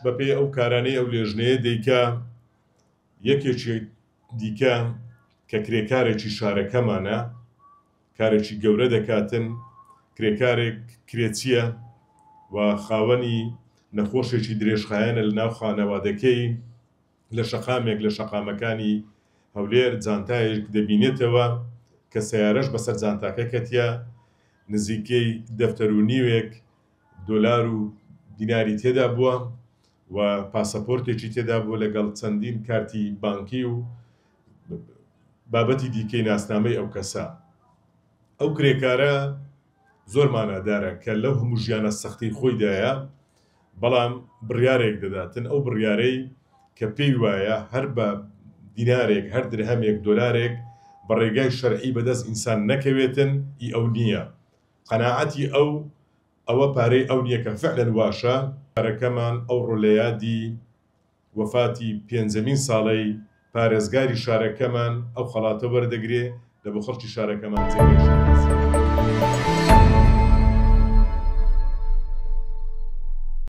بەپێی ئەو کارانەی ئەو لێژنەیە دەیکا، یەکێکی دیکە کە کرێکارێکی شارەکەمانە، کارێکی گەورە دەکاتن، کرێکارێک کرێچییە و خاوەنی نەخۆشێکی درێژخایەنە لەناو خانەوادەکەی، لە شەقامێک لە شەقامەکانی هەولێر جانتایەک دەبینێتەوە کە سەیارەش بەسەر جانتاکە کەتیە، نزیکەی دەفتەر و نیوێک دۆلار و دیناری تێدا بووە و پاسەپۆرتێکی تێدا بووە لەگەڵ چەندین کارتی بانکی و بابەتی دیکەی ناسنامەی ئەو کەسە. ئەو کرێکارە زۆر مانادارە کە لەو هەموو ژیانە سەختەی خۆیدایە، بەڵام بڕیارێک دەداتن، ئەو بڕیارەی کە پێی وایە هەر بە دینارێک، هەر درهەمێک، دۆلارێک بە ڕێگای شەرعی بەدەست ئینسان نەکەوێتن، ئی ئەو نییە. قەناعەتی ئەو ئەوە پارەی ئەو نییە کە فعلەن واشە. شارەکەمان ئەوڕۆ لە یادی وەفاتی پێنجەمین ساڵەی پارێزگاری شارەکەمان ئەو خەڵاتە وەردەگرێ لە بۆ خەڵکی شارەکەمان جێگەی شانازییە.